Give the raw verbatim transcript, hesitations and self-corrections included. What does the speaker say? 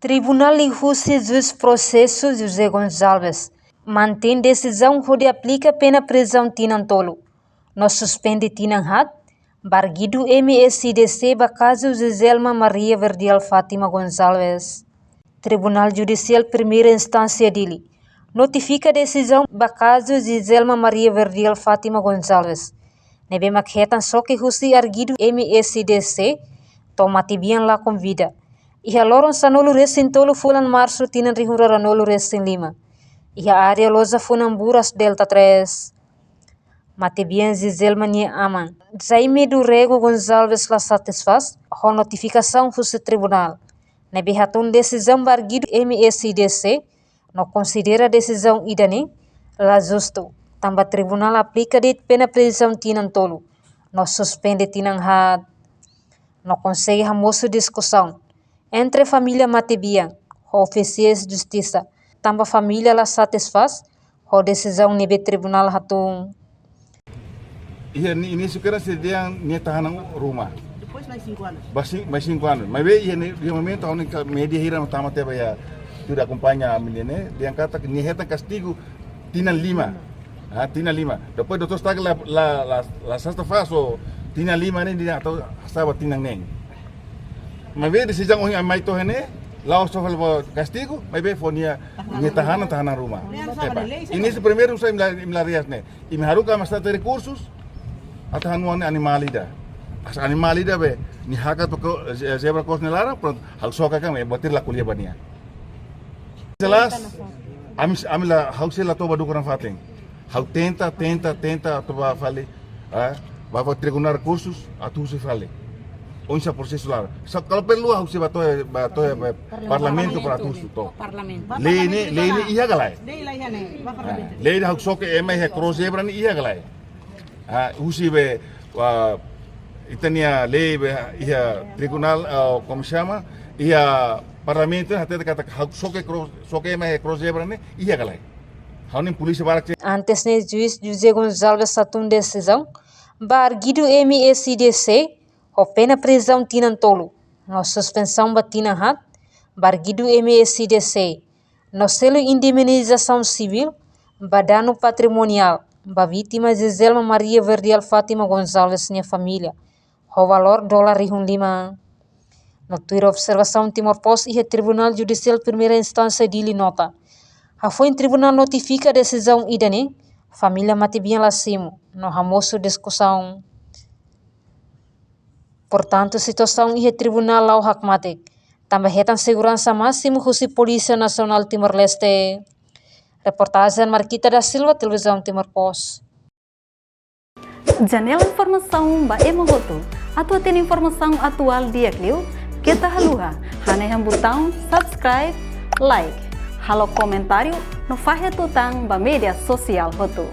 Tribunál liuhusi juís prosesu José Gonçalves mantein desizaun hodi aplika pena prizaun tinan tolu no suspende tinan haat ba arguidu M S I D C ba kazu Giselma Maria Verdial Fátima Gonçalves. Tribunál Judisiál Primeira Instánsia Dili notifika desizaun ba kazu Giselma Maria Verdial Fátima Gonçalves ne'ebé mak hetan xoke husi arguidu M S I D C to'o matebian lakon vida, iha loron sanulu-resin-tolu fulan Marsu tinan rihun rua ruanulu-resin-lima, iha área loja Funan Buras Delta três. Matebian Giselma nia aman, Jaime do Rego Gonçalves, la satisfás ho notifikasaun husi tribunál ne'ebé hatún desizaun ba arguidu M S I D C no konsidera desizaun ida-ne'e la justu, tanba tribunál aplika de'it pena prizaun tinan tolu no suspende tinan haat, no konsege hamosu diskusaun entre família matebian ho ofisiais justisa, tanba família la satisfás ho desizaun ne'ebé tribunál hatún. Iha ni-, inísiu kedas sei dehan nia tahanan ruma. Depois mais cinco anos. Ba sin-, mais cinco anos. Maibé iha ne'e, iha momentu ha'u-nia ka-, média hira mak tama tiha ba iha, tuir akompaña ami-nia ne'e, dehan katak nia hetan kastigu tinan lima. Ah, tinan lima. Depois doutór Stag la, la, la, la satisfás ho tinan lima ne'e, dehan atu hasa'e ba tinan neen. Maibé desizaun ohin ami mai to'o iha ne'e, la'ós fó fali ba kastigu, maibé fó nia, nia tahanan, tahanan ruma. Epa. Inísiu primeiru sai imi la, imi la reaksi ne'e. Imi haruka ami state rekursus, atu hanoin animál ida. Asa animál ida be, nia hakat ko, ze-, zebra cross nia laran, prontu, ha'u soke kan, e batir la ko'alia ba nia. Jelas, ami, ami la, ha'u sei la toba dukur nafatin. Ha'u tenta, tenta, tenta, atu bá fali, ah, bá ba tribunál rekursus, atu husu fali. Oinsá prosesu laran. Sa, kalau perlu ha'u sei bá to'o, bá to'o, bá parlamentu para atu husu, to'o. Parlamentu. Lei ne'e, lei ne'e iha ka lae? Lei la iha ne'e, bá parlamentu. Ah, lei ne'e ha'u soke ema iha cross zebra ne'e iha ka lae? Ah, husi be, ah, ita-nia lei be iha tribunál, ah, como chama, iha parlamentu hatete katak ha'u soke cross, soke ema iha cross zebra ne'e iha ka lae? Ha'u-nia polísia barak se- Antes ne'e juís José Gonçalves hatún desizaun ba arguidu M S I D C ho pena prizaun tinan tolu no suspensaun ba tinan haat ba arguidu M S I D C, no selu indemnizasaun sivíl ba danu patrimoniál ba vítima Giselma Maria Verdial Fátima Gonçalves nia família, ho valór dolar rihun lima. No tuir observasaun Timor Post iha Tribunál Judisiál Primeira Instánsia Dili nota, hafoin tribunál notifika desizaun ida-ne'e, família matebian la simu no hamosu diskusaun. Portantu, situasaun iha tribunál la'o hakmatek, tanba hetan seguransa másimu husi Polísia Nasionál Timor-Leste. Reportajen Marquita da Silva, Televizaun Timor Post. Janela informasaun ba ema hotu. Atu hatene informasaun atuál di'ak liu, keta haluha hanehan butaun subscribe, like, halo komentáriu no fahe tutan ba média sosiál hotu.